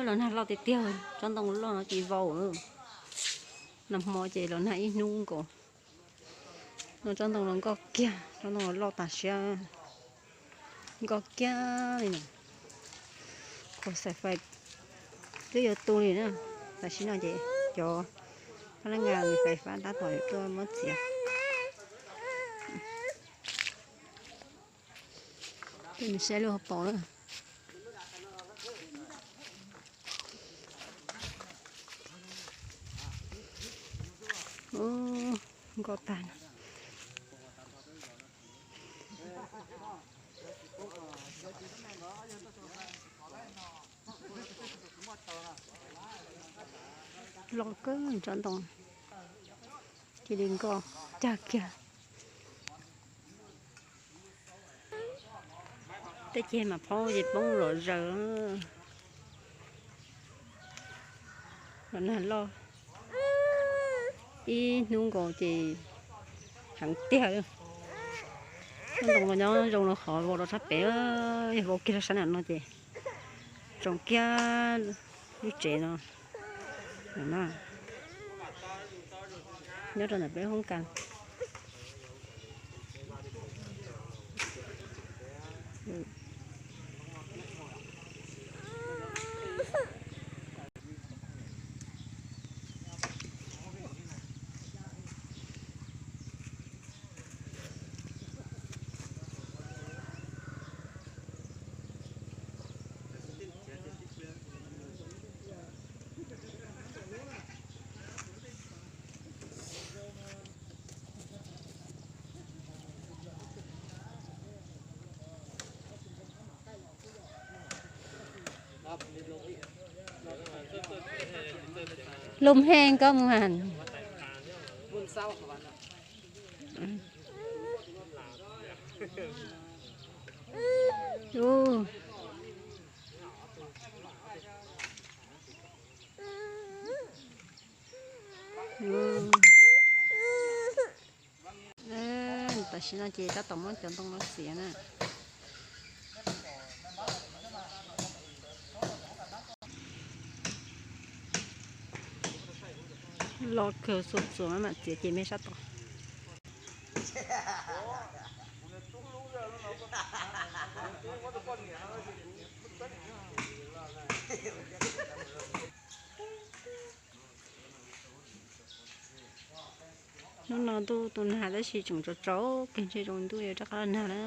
Los nag loj tiag tiag, tsob ntoo loj no ces vau lawm. Nag hmo ces los nag ib hnub nkaus. No tsob ntoo los nkoj kiag, tsob ntoo los loj tas siab, nkoj kiag li no. Qhov xaim fais twb yuav tu li na, tam sim no ces cov phab laj ngas fais fab tab tom yuav tuaj muab txiav. Peb mus saib lub hauv paus na. Nkoj tag. Loj kawg tsob ntoo, cia li nkoj cag kiag. Tej ceg mas phaub ces poob lom zaws. Los nag loj ib hnub nkaus ces heev tiag. Ntoo los nyob zoo no qhov vau rau sab pem, yog vau kiag rau sab nram no ces tsoo kiag lub tsev no. Nyob rau ntawm peb hoob kas. Lub heej koj mus mas. Tam sim no ces tab tom muab cov ntoo no txiav na. Loj kawg, xuas xuas mam txiav ces me sab tod. Hnub no ntuj tu nag tab sis tseem tsaus tsaus kawg, ntshe zoo ntuj yuav rov qab los nag na.